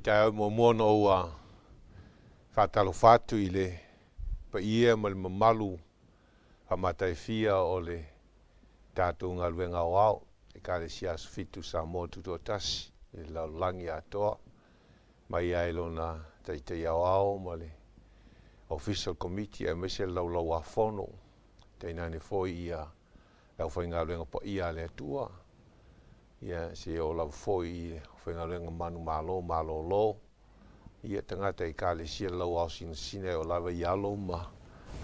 taeao e muamua ona ou faatalofa atu i le paia ma le mamalu faamatagofie o le tatou galuega aoao, Ekalesia Aso Fitu Samoa Tutoatasi i le lalolagi atoa, mai lava i lona Taitai Aoao ma le Ofisa o le Komiti aemaise le Laulau-a-Fono, tainane foi ia le aufaigaluega paia a le Atua, ia seia oo lava foi i le aufaigaluega manumalo malolo, ia tagata Ekalesia i le lau aosinasina e oo lava i alo ma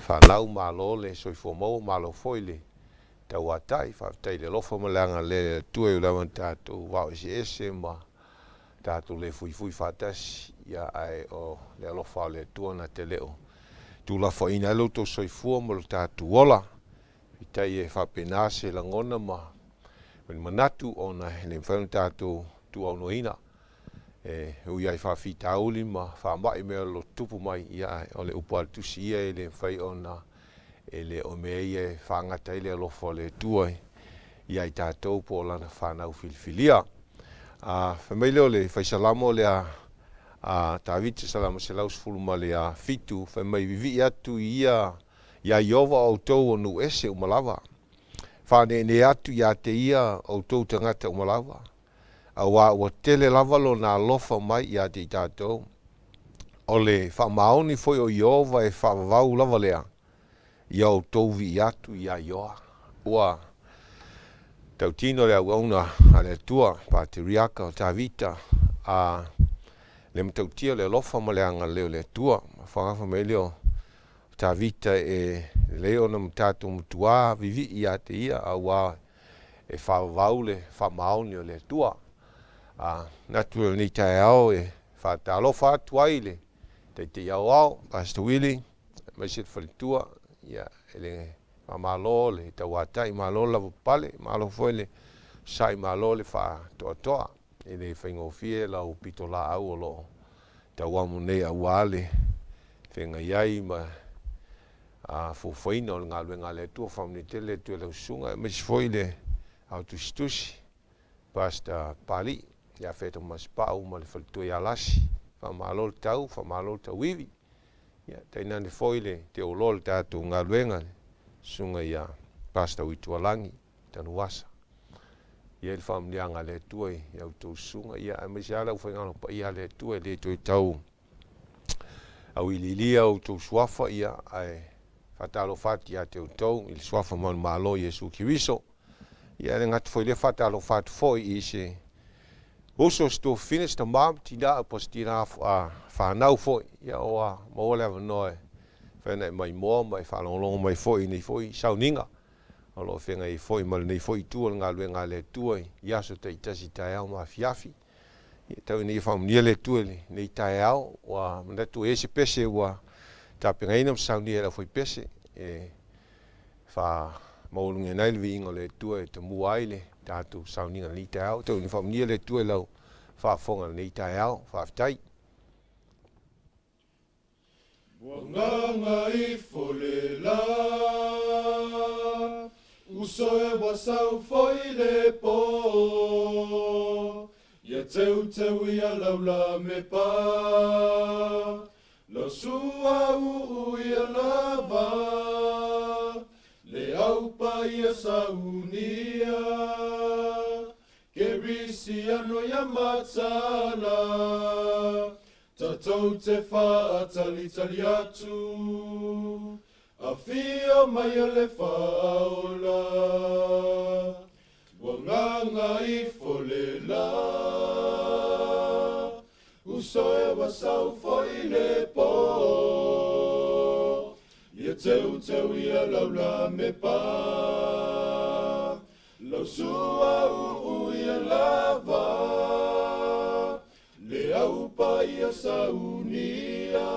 fanau. Malo le soifua maua, malo foi le tauatai. Faafetai i le alofa ma le agalelei o le Atua e ui lava ina tatou vao eseese ma tatou le fuifui faatasi, ia ae o le alofa lava o le Atua na te le o tuulafoaiina ai lo outou soifua ma lo tatou ola. Peitai e faapena se lagona ma ni manatu ona e le mafai ona tatou tuuaunoaina e ui lava i faafitauli ma faamai mea o lo o tutupu mai, ia ae o le upu a le Tusi ia e le mafai ona e le o mea ia e faagata ai le alofa o le Atua ia i tatou po o lana fanau filifilia. Fai mai lea o le Fai Salamo lea a Tavita, Salamo 117, fai mai, Vivii atu ia iā Ieova o outou o nuu ese uma lava, faaneenee atu ia te ia outou tagata uma lava, auā ua tele lava lona alofa mai ia te i tatou. O le faamaoni foi o Ieova e faavavau lava lea, ia outou vivii atu iā Ioa. Ua tautino le auauna a le Atua, Pateriaka o Tavita, a le matautia o le alofa ma le agalelei o le Atua. Fai mai lea o Tavita e lelei ona tatou matuā vivii ia te ia, auā e faavavau le faamaoni o le Atua. Manatu i lenei taeao e faatalofa atu ai i le Taitai Aoao, Pastor Willie, aemaise le faletua, ia e le faamalo le tauatai, malo le lavapapale, malo foi le onosai, malo le faatoatoa. E le faigofie lau pitolaau o lo o tauamo nei aua le feagai ai ma fuafuaina o le galuega a le Atua. Faamanuia tele le Atua i lau susuga, aemaise foi le Ao Tusitusi, Pastor Papalii ia Feto Masepau ma le faletua ia Lasi. Faamalo le tau, faamalo le tauivi. Ia tainane foi le teuloa o le tatou galuega, le susuga ia Pastor Uitualagi Tanuvasa. Ia i le faamanuiaga a le Atua i a outou susuga, ia aemaise lava le aufaigaluega paia a le Atua e le toe tau auiliilia outou suafa, ia ae faatalofa atu ia te outou i le suafa manumalo o Iesu Keriso. Ia e le gata foi i lea, faatalofa atu foi i se uso, se tuafafine, se tama ma tina, po o se tina fanau foi, ia ua maua le avanoa e mafai ona e maimoa ma e faalogologo mai foi i nei foi sauniga o lo o feagai ai foi ma lenei foi itu o le galuega a le Atua i aso taitasi, taeao ma afiafi. Ia tau ina ia faamanuia le Atua i lenei taeao. Ua manatu ua i ai se pese ua tapenaina ma saunia e le aufaipese e faamaualugaina ai le viiga o le Atua e tamua ai le tatou sauniga i lenei taeao. Tau ina faamanuia le Atua i lau faafofoga i lenei taeao. Faafetai. Ua gaga ifo le la, uso e ua sau foi le po, ia teuteu ia laula me pa, lau sua uu ia lava, le aupa ia saunia, Kerisiano ia matala, tatou te faatalitali atu, afio mai le faaola, ua gaga ifo le la, uso e ua sau foi le po, ia teuteu ia laula me pa, lau sua uu ia lava, le aupa ia saunia,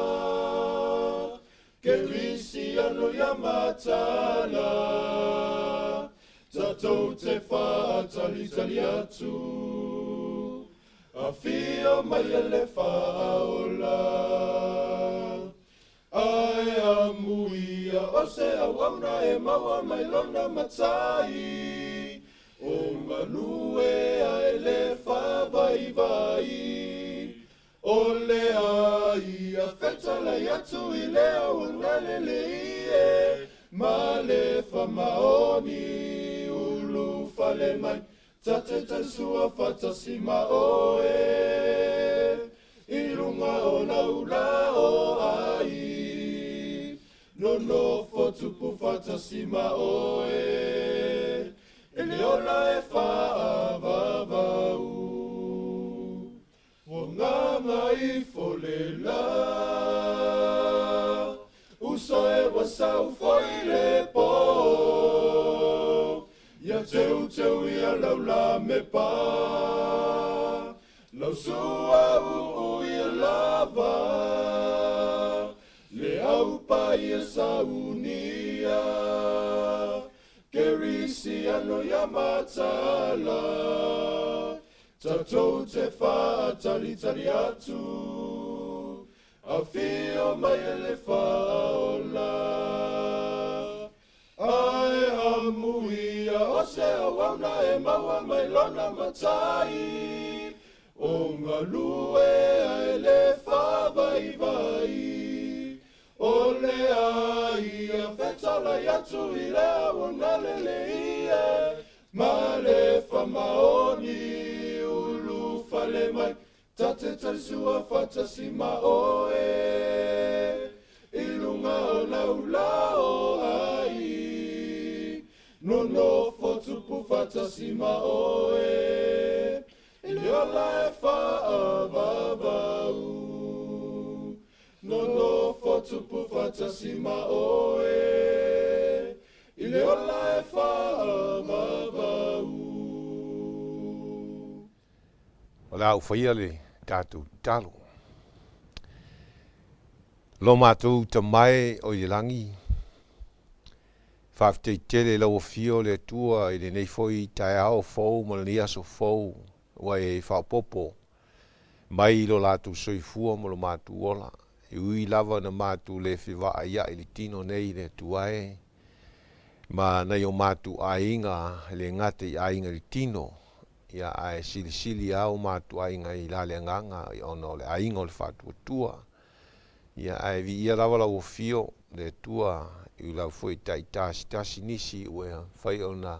Kerisiano ia matala, tatou te faatalitali atu, afio mai le faaola. Ae amuia o se auauna e maua mai lona matai, o galue ae le faavaivai. O le a ia fetalai atu i le auauna lelei e ma le faamaoni ulufale mai ta te talisua faatasi ma oe i luga o laula o ai nonofo tupu faatasi ma oe i le ola e faavavau. Ua gagaifo le la, uso e ua sau foi le po, ia teuteu ia lau la mepa, lau suauu ia lava, le aupa ia saunia, kerisiano ia mataala, tatou te faatalitali atu, afio mai e le Faaola. Ae amuia o se auauna e maua mai lona matai, o galue ae le faavaivai. O le a ia fetalai atu i le auauna lelei e ma le faamaoni ulufale mai ta te talisua faatasi ma oe i luga o laula o ai nonofo tupu faatasi ma oe i le ola e faavavau. Nonofo tupu faatasi ma oe i le ola e faavavau. O le a ou faia le tatou tatalo. Lo matou Tama e o i le lagi, faafetai tele i lau Afio le Atua i lenei foi taeao fou ma lenei aso fou ua e faaopoopo mai i lo latou soifua ma lo matou ola. E ui lava na matou le fevaaiai i le tino nei le Atua e, ma nai o matou aiga e le gata i aiga i le tino, ia ae silisili lava o matou aiga i la le agaga ona o le aiga o le faatuatua. Ia ae viia lava lau Afio le Atua i lau foi taitasitasi nisi ua fai ona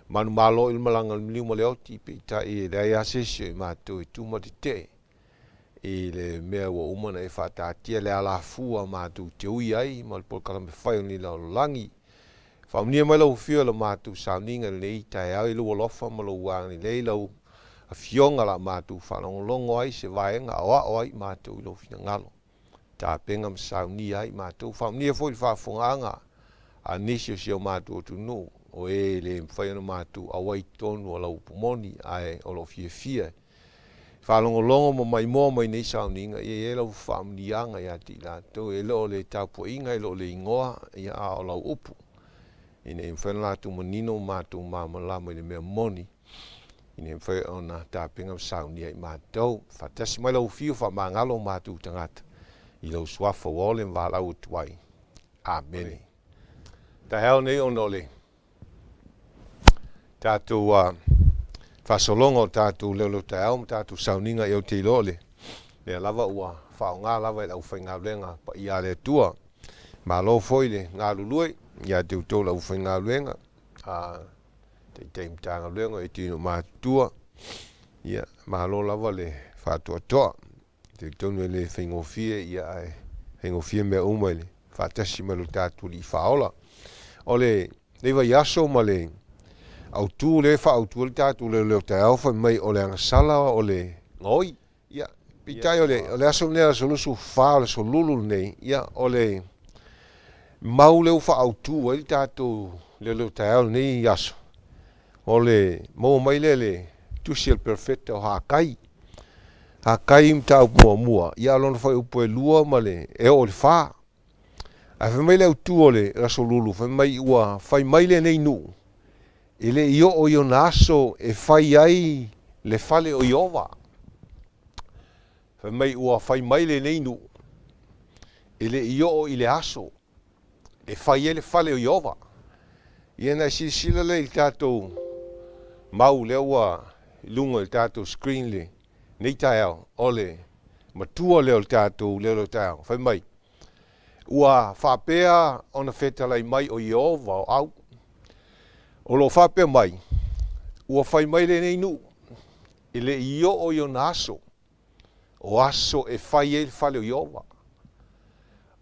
manumalo i le malaga o le maliu ma le oti, peitai e leai lava se isi o i matou e tu ma tetee i le mea ua uma ona e faataatia le alafua matou te ui ai ma le polokalame fai o lenei lalolagi. Faamanuia mai lau Afio i la matou sauniga i lenei taeao i lou alofa ma lou agalelei, lau Afioga la matou faalogologo ai se vaega aoao ai matou i lou finagalo, tapena ma saunia ai matou. Faamanuia foi i le faafofogaaga a nisi o si o matou atunuu o e le mafai ona matou auai i totonu o lau upu moni, ae o lo o fiafia faalogologo ma maimoa mai nei sauniga, ia i ai lau faamanuiaga ia te i latou, e le o le tapuaiga, e le o le igoa, ia a o lau upu, ina ia mafai ona latou manino ma matou malamalama i le mea moni, ina ia mafai ona tapena ma saunia i matou. Faatasi mai lau Afio, faamagalo o matou tagata i lau suafa ua ole ma valaau atu ai. Amene. Taeao nei ona o le tatou faasologa o tatou leoleo taeao ma tatou sauniga, ia ou te iloa o le lea lava ua faaaoga lava e le aufaigaluega paia a le Atua. Malo foi le galulue ia te outou le aufaigaluega, a taitai Matagaluega e tino matutua, ia malo lava le faatoatoa. Talitonu e le faigofie, ia ae faigofie mea uma i le faatasi mai lo tatou Alii Faaola. O le nei vaiaso ma le autu lea e faaautu ai le tatou leoleo taeao fai mai o le agasala o le gaoi. Ia, peitai o le aso lenei, aso 24 o le aso Lulu lenei, ia o le mau lea ua faaautu ai le tatou leoleo taeao lenei aso, o le maua mai lea le tusi a le perofeta o Hakai. Hakai mataupu muamua, ia lona fuaiupu e 2 ma le e oo i le 4. Ae fai mai le autu o le aso Lulu, fai mai ua fai mai lenei nuu, e le i oo i ona aso e fai ai le fale o Ieova. Fai mai ua fai mai lenei nuu, e le i oo i le aso e fai ai le fale o Ieova. Ia na e silasila lea i le tatou mau lea ua i luga i le tatou screen le nei taeao, o le matua lea o le tatou leo o taeao. Fai mai, ua faapea ona fetalai mai o Ieova o au. O lo o faapea mai, ua fai mai lenei nuu, e le i oo i ona aso, o aso e fai ai le fale o Ieova.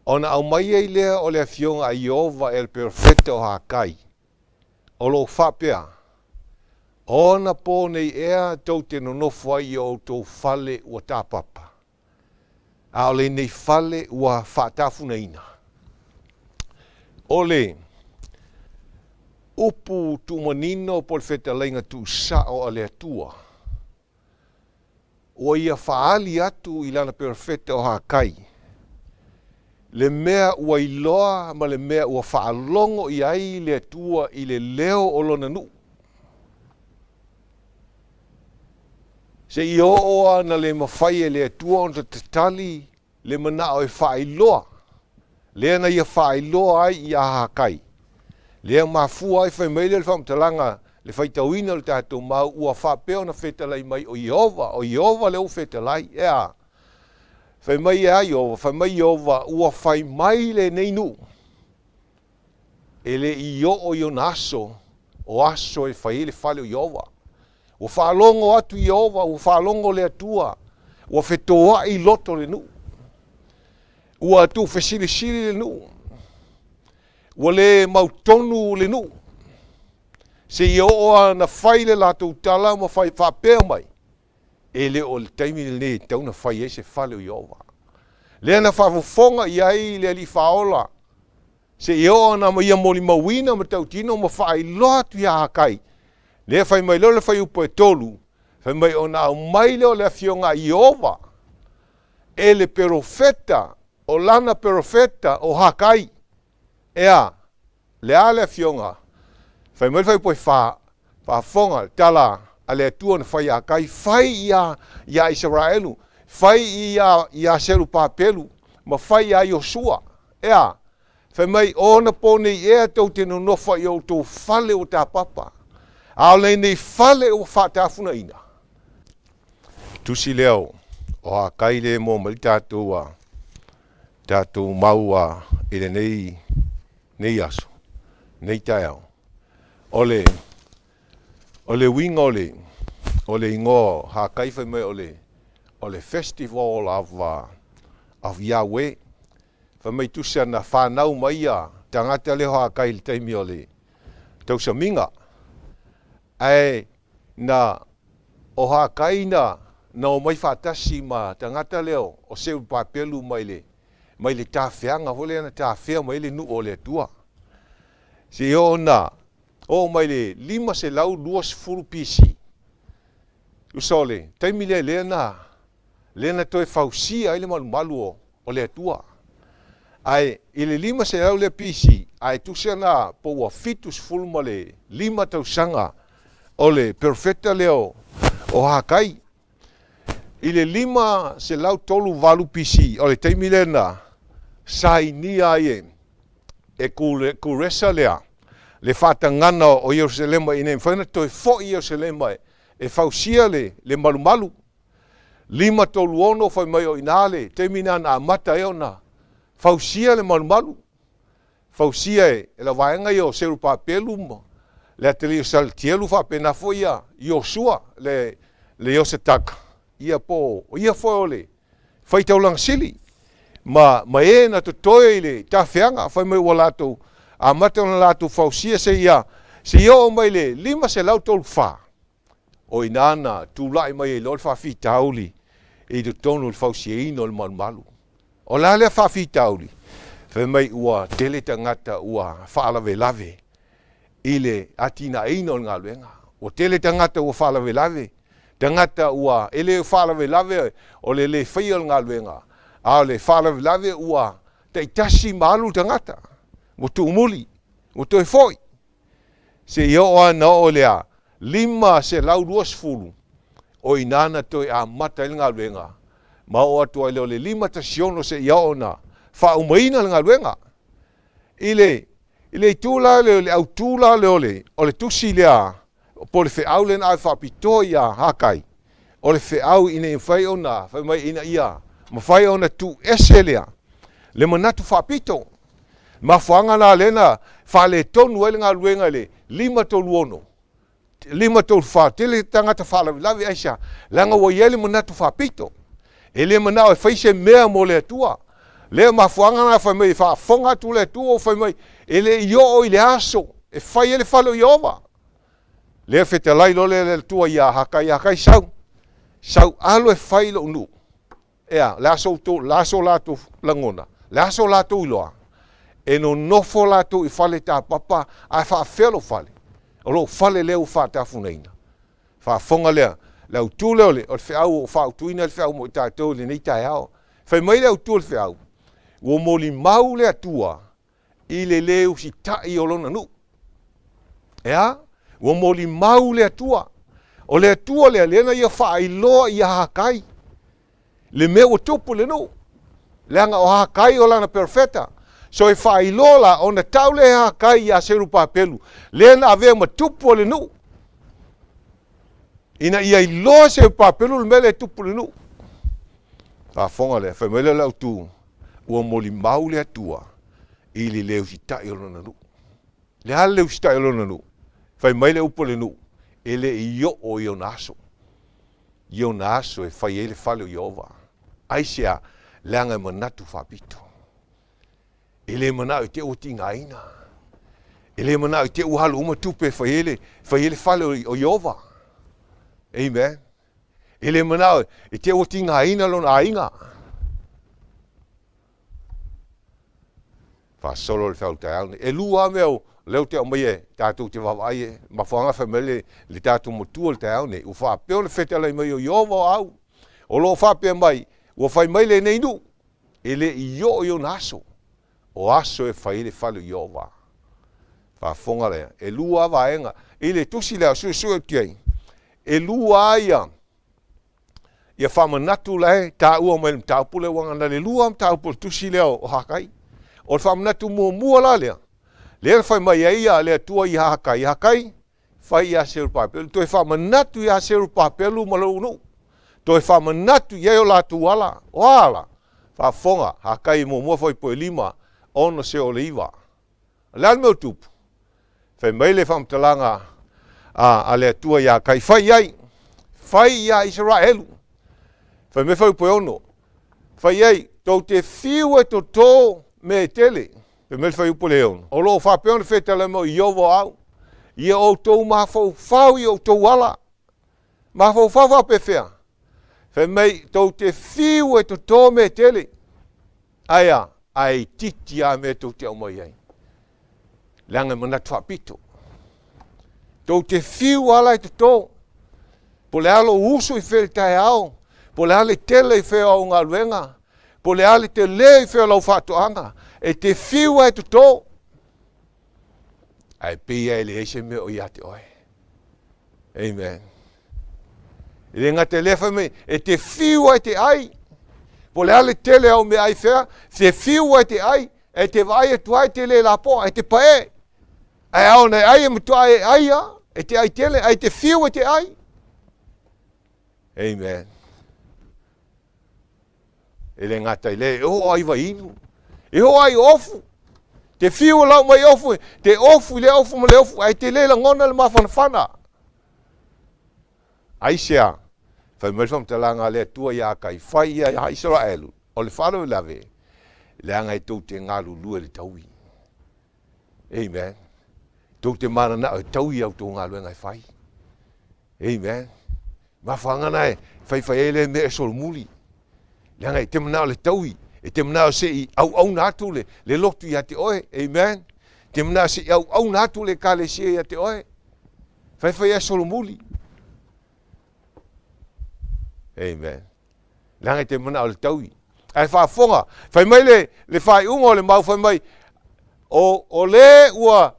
Ona aumai ai lea o le afioga a Ieova e le perofeta o Hakai, o lo o faapea, ona po nei ea tou te nonofo ai i o outou fale ua tapapa, a o lenei fale ua faatafunaina. O le upu tuumanino po o le fetalaiga tuusao a le Atua, ua ia faaali atu i lana perofeta o Hakai, le mea ua iloa ma le mea ua faalogo i ai le Atua i le leo o lona nuu. Se i oo a na le mafai e le Atua ona tatali le manao e faailoa, lea na ia faailoa ai ia Hakai. Lea mafua ai fai mai lea o le faamatalaga le faitauina o le tatou mau ua faapea ona fetalai mai o Ieova, o Ieova lea ua fetalai, e a? Fai mai e a Ieova, fai mai Ieova ua fai mai lenei nuu, e le i oo i ona aso, o aso e fai ai le fale o Ieova. Ua faalogo atu Ieova, ua faalogo le Atua, ua fetoai loto le nuu. Ua tuufesilisili le nuu. Ua le mautonu le nuu. Se i oo a na fai le latou tala ma fai faapea mai, e le o le taimi lenei e tatau ona fai ai se fale o Ieova. Lea na faafofoga i ai le Alii Faaola, se i oo na ia molimauina ma tautino ma faailoa atu ia Hakai. Lea fai mai lea o le fuaiupu e 3, fai mai ona aumai lea o le afioga a Ieova e le perofeta, o lana perofeta o Hakai. E a, le a le afioga, fai mai le fuaiupu e 4, faafofoga le tala a le Atua na fai ia Hakai, fai ia Isaraelu, fai ia Serupapelu, ma fai ia Iosua. E a, fai mai ona po nei ea tou te nonofo i outou fale ua tapapa, a o lenei fale ua faatafunaina. Tusi lea o Hakai le mo mai tatou a tatou mau a i lenei nei aso, nei taeao. O le uiga o le igoa Hakai fai mai o le Festival of Yahweh. Fai mai tusi ana whanau mai ia tagata lea o Hakai i le taimi o le tausamiga. Ae na o Hakai na o mai faatasi ma tagata lea o Serupapelu mai le tafeaga foi lea na tafea mai le nuu o le Atua. Se oo na oo mai le 520 BC. Usa o le taimi lea lea na toe fausia ai le malumalu o le Atua. Ae i le 500 lea BC, ae tusi na po ua 75 tausaga o le perofeta lea o Hakai. I le 538 BC, o le taimi lea na sainia ai e Kuresa lea le faatagana o Ierusalema ina ia mafai ona toe foi Ierusalema e fausia le malumalu. 536 fai mai o ina le taimi na amata ai ona fausia le malumalu. Fausia e la vaega ia o Serupapelu ma le atalii o Salatielu faapena foi ia Iosua le Iosetaka ia po o ia foi o le faitaulaga sili ma e na totoe i le tafeaga fai mai ua latou amata ona latou fausia se ia oo mai le 534 o ina na tulai mai ai loa le faafitauli i totonu o le fausiaina o le malumalu. O la lea faafitauli, fai mai ua tele tagata ua faalavelave i le atinaeina o le galuega. Ua tele tagata ua faalavelave, tagata ua e le faalavelave o le le faia o le galuega, a o le faalavelave ua taitasi ma alu le tagata, ua tuumuli, ua toe foi. Se i oo a na oo lea 520 o ina na toe amata ai le galuega, ma oo atu ai lea o le 516 se i oo na faaumaina le galuega. I le itu la lea o le autu la lea o le tusi lea po o le feau lea na ave faapitoa ia Hakai, o le feau ina ia mafai ona fai mai ina ia Mafai ona tuuese lea le manatu faapito. Mafuaaga la lea na faaletonu ai le galuega i le 536, 534, tele tagata faalavelave aisea? Leaga ua i ai le manatu faapito. E le manao e fai se mea mo le Atua. Lea mafuaaga na fai mai e faafofoga atu le Atua ua fai mai e le i oo i le aso e fai ai le fale o Ieova. Lea fetalai loa lea le Atua ia Hakai, Hakai sau, sau alu e fai lou nuu. Ea, le aso outou, le aso latou lagona, le aso latou iloa, e nonofo latou i fale tapapa, ae faafefea lou fale? O lou fale lea ua faatafunaina. Faafofoga lea, le autu lea o le, o le feau ua faautuina le feau mo i tatou i lenei taeao. Fai mai le autu o le feau, ua molimau le Atua i le lē usitai o lona nuu. E a? Ua molimau le Atua. O le Atua lea, lea na ia faailoa ia Hakai le mea ua tupu i le nuu. Leaga o Hakai o lana perofeta. So e faailoa la, ona tau lea e Hakai ia Serupapelu, lea na avea ma tupu o le nuu, ina ia iloa Serupapelu le mea lea e tupu i le nuu. Faafofoga lea, fai mai lea o le autu, ua molimau le Atua i le le usitai o lona nuu. Le a le usitai o lona nuu? Fai mai le upu a le nuu, e le i oo i ona aso, i ona aso e fai ai le fale o Ieova. Aisea? Leaga e manatu faapito. E le manao i te ua tigaina. E le manao i te ua alu uma tupe e fai ai le, fai ai le fale o Ieova. Amen. E le manao i te ua tigaina lona aiga. Faasolo le feau taeao nei. E lua lava mea o lea ou te aumaia e tatou te vaavaai e mafuaaga fai mai le, le tatou matua le taeao nei, ua faapea ona fetalai mai o Ieova o au, o lo o faapea mai, ua fai mai lenei nuu, e le i oo i ona aso, o aso e fai ai le fale o Ieova. Faafofoga lea, e lua lava vaega. I le tusi lea o suesue atu ai, e lua lava ia ia faamanatu la e taua mai le mataupu lea, ua na le lua mataupu o le tusi lea o Hakai. O le faamanatu muamua la lea, lea na fai mai ai ia le Atua i Hakai, Hakai, fai ia Serupapelu, toe faamanatu ia Serupapelu ma lou nuu, toe faamanatu i ai o latou ala, o a ala? Faafofoga, Hakai muamua fuaiupu 5, 6 seia oo i le 9. O le a le mea o tupu? Fai mai le faamatalaga a, a le Atua iā Kai, fai i ai, fai iā Isaraelu. Fai mai fuaiupu e 6, fai i ai, tou te fiu e totō mea e tele. Fai mai le fuaiupu le 6, o lo o faapea ona fetalai mai o Ieova o au, ia outou mafaufau i outou ala. Mafaufau faapefea? Fai mai, tou te fiu e totō mea e tele. Ae a? Ae itiiti lava mea tou te aumai ai. Leaga e manatu faapito. Tou te fiu lava la e toto. Po o le a lou usu i fea i le taeao, po o le a le tele i fea o au galuega, po o le a le tele i fea o lau faatoaga, e te fiu lava e toto. Ae pei lava e leai se mea o ia te oe. Amen. E le gata i lea fai mai, e te fiu ai te ai. Po le a le tele au mea ai fea, te fiu ai te ai, e te vaai atu ai te le lapoa, e te pae. Ae ao na e ai e matua e ai a, e te ai tele, ae te fiu e te ai. Amen. E le gata i lea, e oo ai vainu, e oo ai ofu. Te fiu o lau mai ofu, te ofu i lea ofu ma le ofu, ae te le lagona le mafanafana. Aisea? Fai mai le faamatalaga a le Atua ia Kai, fai ia ia Isaraelu, o le faalavelave, leaga e tou te galulue i le taui. Amen. Tou te mananao e taui au tou galuega e fai. Amen. Mafuaaga na e faifai ai lea mea e solomuli. Leaga e te manao le taui, e te manao se i auauna atu le, le lotu ia te oe. Amen. Te manao se i auauna atu le ekalesia ia te oe. Faifai ai solomuli. Amen. Leaga e te manao le taui. Ae faafofoga, fai mai le, le faaiuga o le mau, fai mai, o, o le ua,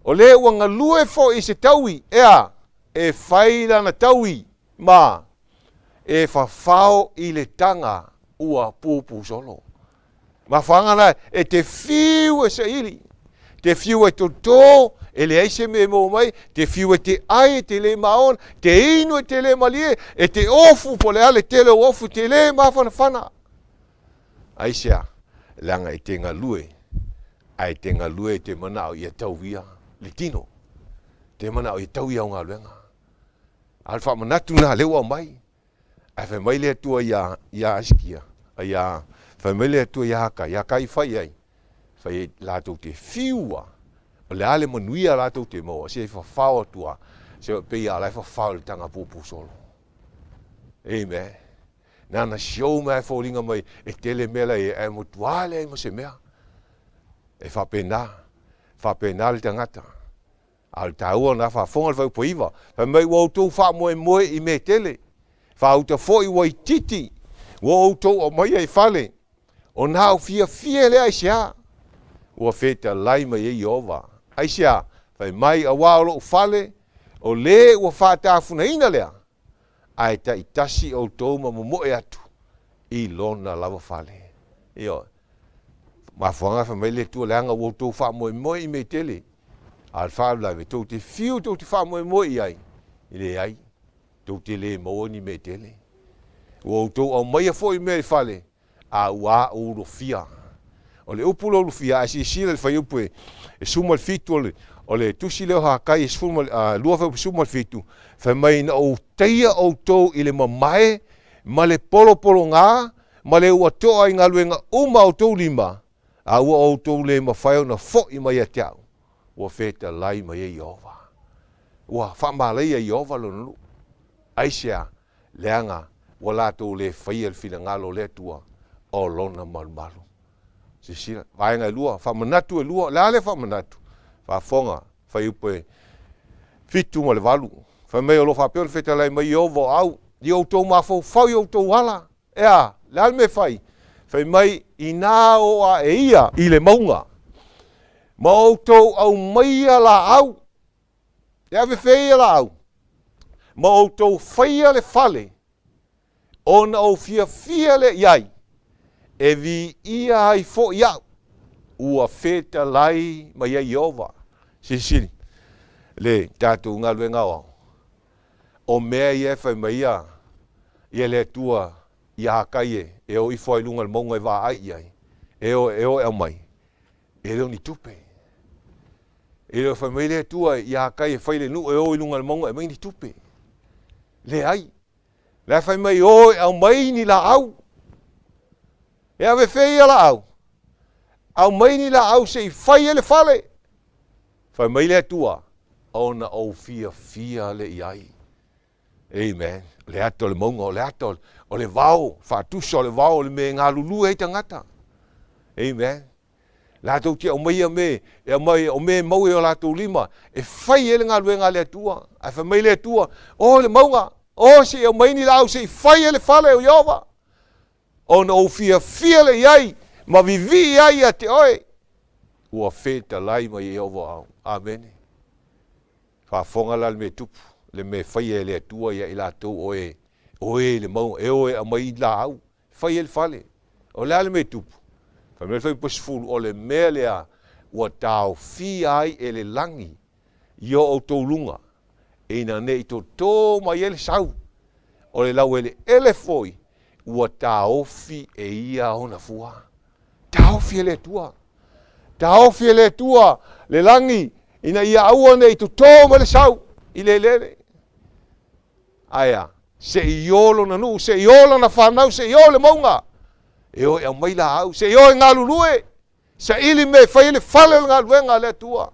o le ua galue foi i se taui, ea, e fai lana taui, ma e fafao i le taga ua pupu solo. Mafuaaga la e te fiu e saili, te fiu e totō, e leai se mea e maua mai, te fiu e te ai e te le maona, te inu e te le malie, e te ofu po o le a le tele o ofu, te le mafanafana. Aisea? Leaga e te galue, ae te galue e te manao ia tauia le tino. Te manao ia tauia au galuega. A o le faamanatu lena lea ua aumai. Ae fai mai le Atua ia, ia Asikia, ia, fai mai le Atua ia Hakai, Hakai fai ai, fai ai latou te fiu a, o le a le manuia latou te maua, se i fafao atu a, se pei a la e fafao i le taga pupu solo. Amen. Na ona show mai e foliga mai e tele mea la e, ae matua leai ma se mea. E faapena, faapena le tagata. A o le taua na faafofoga le fuaiupu 9, fai mai ua outou faamoemoe i mea tele, faauta foi ua itiiti, ua outou aumaia i fale, ona au fiafia lea aisea? Ua fetalai mai ai Ieova. Aisea? Fai mai, auā o lou fale, o le ua faatafunaina lea, ae taitasi outou ma momoe atu i lona lava fale. Ioe. Mafuaaga fai mai le Atua, leaga ua outou faamoemoe i mea tele, a o le faalavelave, tou te fiu tou te faamoemoe i ai, e leai, tou te le maua ni mea tele. Ua outou aumaia foi mea i fale, a ua aʻu ulufia. O le upu lea ulufia, a e silasila i le fuaiupu e 17 o le, o le tusi lea o Hakai e 12 fuaiupu 17, fai mai na ou taia outou i le mamae ma le polopologa ma le ua toa i galuega uma a outou lima, a ua outou le mafai ona foʻi mai ia te au, ua fetalai mai ai Ieova. Ua faamalaia e Ieova lona nuu. Aisea? Leaga ua latou le faia le finagalo o le Atua o lona malumalu. Silasila, vaega e lua, faamanatu e lua, o le a lea faamanatu? Faafofoga, fuaiupu e 7 ma le 8. Fai mai o lo o faapea ona fetalai mai Ieova o au, i outou mafaufau i outou ala. E a? Le a le mea e fai? Fai mai, inā o ae ia i le mauga, ma outou aumaia laau, e ave fea ia laau, ma outou faia le fale, ona ou fiafia lea i ai, e viia ai foi au, ua fetalai mai ai Ieova. Silisili le tatou galuega aoao, o mea ia e fai mai ia, ia le Atua ia Hakai e, e o ifo ai i luga o le mauga e vaai i ai, e o, e o e aumai, e le o ni tupe. E le o fai mai le Atua ia Hakai e fai le nuu e o i luga o le mauga e aumai ni tupe. Leai. La e fai mai o e aumai ni laau. E ave fea ia laau? Aumai ni laau se i fai ai le fale. Fai mai le Atua, ona ou fiafia lea i ai. Amen. O le ata o le mauga, o le ata o le vao, faatusa o le vao o le mea e galulue ai tagata. Amen. Latou te aumaia me, e aumai, o mea e maua i o latou lima, e fai ai le galuega a le Atua. Ae fai mai le Atua, O le mauga, o se i aumai ni laau se i fai ai le fale o Ieova, ona ou fiafia lea i ai, ma vivii ai ia te oe. Ua fetalai mai e Ieova o au. Amene. Faafofoga la le mea e tupu, le mea e faia e le Atua ia i latou o e, o e i le mauga, e o e aumai i laau, Fai ai le fale. O le a le mea e tupu? Fai mai le fuaiupu 10, o le mea lea ua taofia ai e le lagi i o outou luga, ina ne i totō mai ai le sau, o le laueleele foi ua taofi e ia ona fua. Taofi e le Atua. Taofi e le Atua le lagi ina ia aua ne i totō mai le sau i le eleele. Ae a? Se i o lona nuu, se i o lana fanau, se i o le mauga. E o e aumai laau, se i o e galulue, saili mea e fai ai le fale o le galuega a le Atua.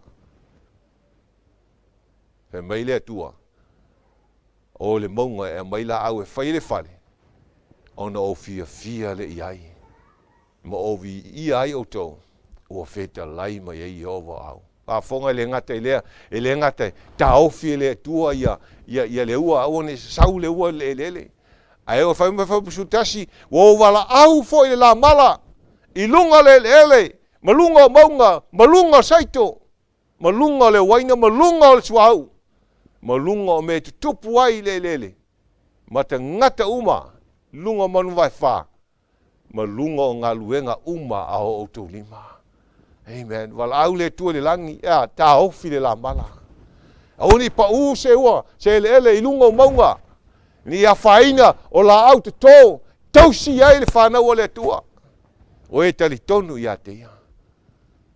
Fai mai le Atua, o le mauga e aumai laau e fai ai le fale, ona ou fiafia lea i ai, ma ou viia ai outou, ua fetalai mai ai Ieova o au. Faafofoga e le gata i lea, e le gata e taofi e le Atua ia, ia, ia le ua, aua ne i sau le ua i le eleele. Ae o fai mai fuaiupu 11, ua ou valaau foi i le lamala i luga o le eleele, ma luga o mauga, ma luga o saito, ma luga o le uaina, ma luga o le suauu, ma luga o mea e tutupu ai i le eleele, ma tagata uma, luga o manu vaefa, ma luga o galuega uma a o outou lima. Amen. Valaau le Atua i le lagi, ea, taofi le lamala. Aua ne i paʻū se ua, se eleele i luga o mauga, ne i afaina o laau totō, tausi ai le fanau a le Atua. O e talitonu ia te ia.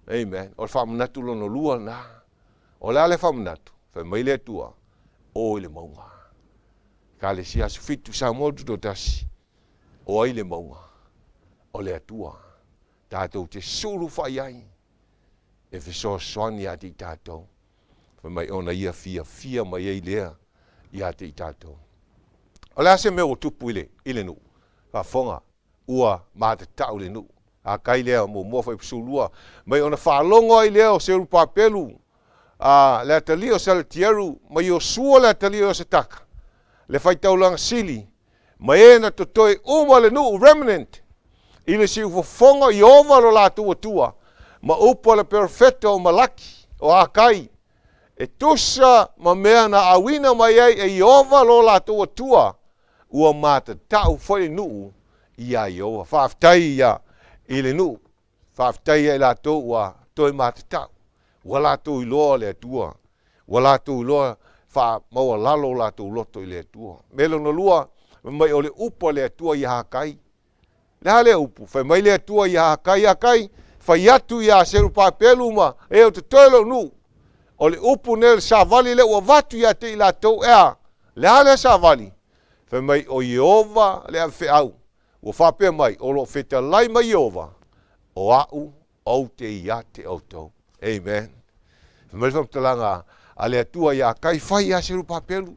Amen. O le faamanatu lona lua lena. O le a le faamanatu? Fai mai le Atua, o i le mauga. Ekalesia Aso Fitu Samoa Tutoatasi, o ai le mauga? O le Atua. Tatou te sulu fai ai e fesoasoani ia te i tatou. Fai mai ona ia fiafia mai ai lea ia te i tatou. O le a se mea ua tupu i le, i le nuu? Faafofoga, ua matatau le nuu. Akai lea muamua fuaiupu 12, mai ona faalogo ai lea o Serupapelu a le atalii o Selatieru ma Iosua le atalii o Iosetaka, le faitaulaga sili, ma e na totoe uma le nuu remnant i le siufofoga Ieova lo latou Atua ma upu a le perofeta o Malaki o Akai e tusa ma mea na auina mai ai e Ieova lo latou Atua, ua matatau foi le nuu iā Ieova. Faafetai ia i le nuu, faafetai ia i latou ua toe matatau, ua latou iloa le Atua, ua latou iloa faamaualalo o latou loto i le Atua. Me lona lua, mai o le upu a le Atua ia Hakai. Le a le upu? Fai mai le Atua ia Hakai, Hakai, fai atu ia Serupapelu ma e o totoe lou nuu. O le upu nei o le savali lea ua avatu ia te i latou ea. Le a le savali? Fai mai o Ieova le avefeau. Ua faapea mai, o loo fetalai mai Ieova, o au ou te ia te outou. Amen. Fai mai le faamatalaga a le Atua ia Kai, fai ia Serupapelu,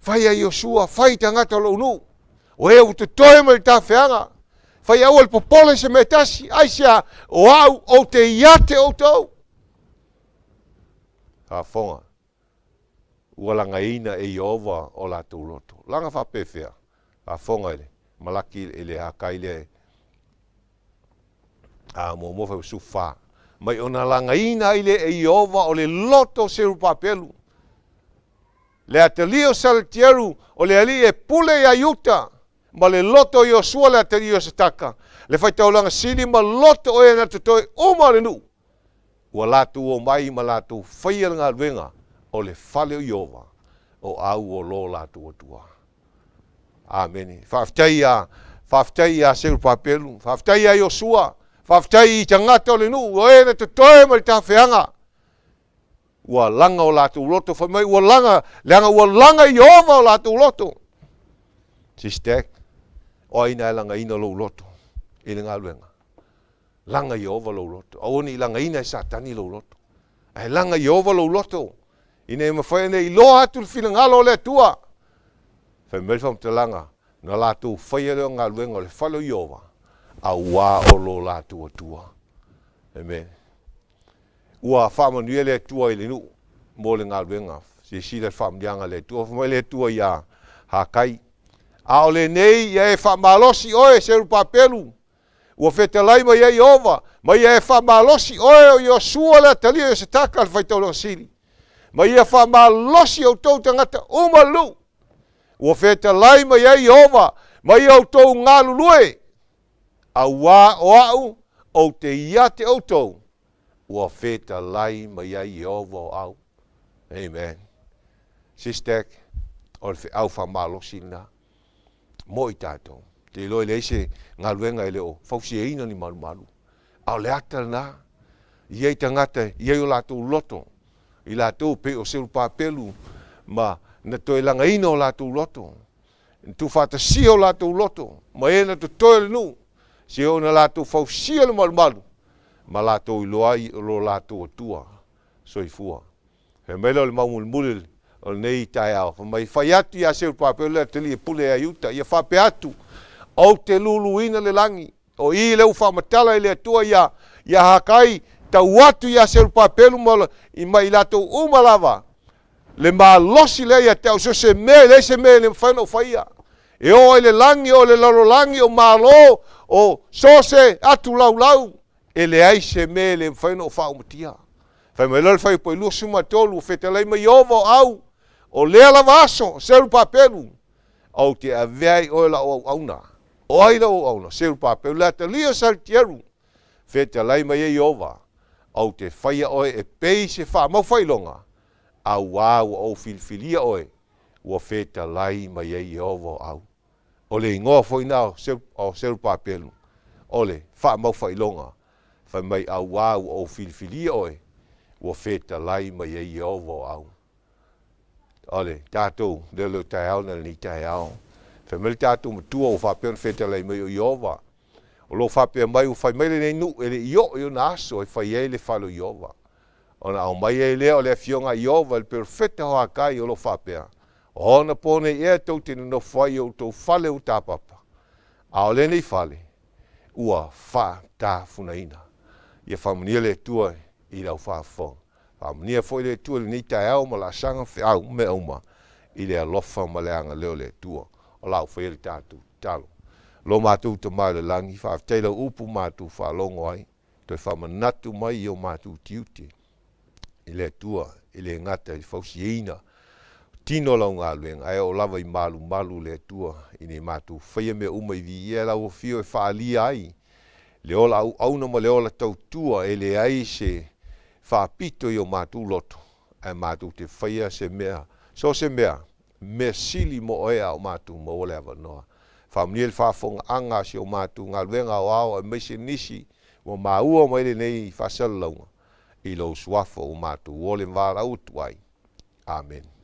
fai ia Iosua, fai tagata o lou nuu, o e ua totoe mai le tafeaga, fai aua le popole se mea tasi, aisea, o au ou te ia te outou. Faafofoga, ua lagaina e Ieova o latou loto. Laga faapefea? Faafofoga i le Malaki i le Hakai lea a muamua fuaiupu 14. Mai ona lagaina ai lea e Ieova o le loto o Serupapelu, le atalii o Salatieru, o le alii e pule ia Iuta, ma le loto o Iosua le atalii o Setaka, le faitaulaga sili ma loto o e na totoe uma o le nuu, ua latou omai ma latou faia le galuega o le fale o Ieova, o au o lo latou Atua. Amene. Faafetai ia, faafetai ia Serupapelu, faafetai ia Iosua, faafetai i tagata o le nuu, o e na totoe mai le tafeaga. Ua laga o latou loto, fai mai ua laga, leaga ua laga Ieova o latou loto. Sistek, o ai na e lagaina lou loto i le galuega? Laga Ieova lou loto. Aua ne i lagaina e Satani lou loto. Ae laga Ieova lou loto, ina ia mafai ona iloa atu le finagalo o le Atua. Fai mai le faamatalaga, na latou faia lea o galuega o le fale o Ieova, auā o lo latou Atua. Amen. Ua faamanuia le Atua i le nuu mo le galuega. Silasila i le faamanuiaga a le Atua. Fai mai le Atua iā Hakai, a o lenei ia e faamalosi oe Serupapelu, ua fetalai mai ai Ieova, ma ia e faamalosi oe o Iosua le atalii o Iosetaka le faitaulaga sili, ma ia faamalosi outou tagata uma le nuu, ua fetalai mai ai Ieova, ma ia outou galulue, auā o au ou te ia te outou, ua fetalai mai ai Ieova o au. Amen. Sistek, o le feau faamalosi lena mo i tatou. Te iloa e leai se galuega e le o fausiaina ni malumalu. A o le ata lena, i ai tagata, i ai o latou loto, i latou pei o Serupapelu ma na toe lagaina o latou loto, na tuufaatasia o latou loto, ma e na totoe o le nuu, se ona latou fausia le malumalu, ma latou iloa ai o lo latou Atua soifua. Fai mai lea o le mau mulimuli o lenei taeao, fai mai, fai atu ia Serupapelu le atalii e pule ia Iuta, ia faapea atu, ou te luluina le lagi, o i lea ua faamatala i le Atua ia, ia Hakai, tau atu ia Serupapelu ma, ma i latou uma lava, le malosi lea ia te au, so se mea, e leai se mea e le mafai ona ou faia. E oo ai le lagi, o le lalolagi, o malo, o so se atu laulau, e leai se mea e le mafai ona ou faaumatia. Fai mai loa le fuaiupu 23, ua fetalai mai Ieova o au, o lea lava aso, Serupapelu, ou te avea ai oe lau auauna. O ai lau auauna? Serupapelu, le atalii o Saltieru, fetalai mai ai Ieova, ou te faia oe e pei se faamau faailoga, auā ua ou filifilia oe, ua fetalai mai ai Ieova o au. O le igoa foi na o Serupapelu. O le faamaufailoga, fai mai, Auā ua ou filifilia oe, ua fetalai mai ai Ieova o au. O le tatou leo taeao na lenei taeao. Fai mai le tatou Matua ua faapea ona fetalai mai o Ieova. O lo o faapea mai ua fai mai lenei nuu e le i oo i ona aso e fai ai le fale o Ieova. Ona aumai ai lea o le afioga a Ieova i le perofeta o Hakai o lo o faapea, O ona po nei ea tou te nonofo ai i o outou fale ua tapapa, a o lenei fale ua faatafunaina. Ia faamanuia le Atua i lau faafofoga. Faamanuia foi le Atua i lenei taeao ma laasaga feau ma mea uma i le alofa ma le agalelei o le Atua. O la ua faia le tatou tatalo. Lo matou Tama i le lagi, faafetai i lau upu matou faalogo ai, toe faamanatu mai i o matou tiute i le Atua, e le gata i le fausiaina tino o lau galuega, ae oo lava i malumalu le Atua, ina ia matou faia mea uma i viia lau afio e faaalia ai le ola auauna ma le ola tautua, e leai se faapito i o matou loto, ae matou te faia se mea, so o se mea, mea sili mo oe a o matou maua le avanoa. Faamanuia i le faafofogaaga a si o matou galuega aoao aemaise nisi ua maua mai lenei faasalalauga i lou Suafa ua matou ole ma valaau atu ai. Amene.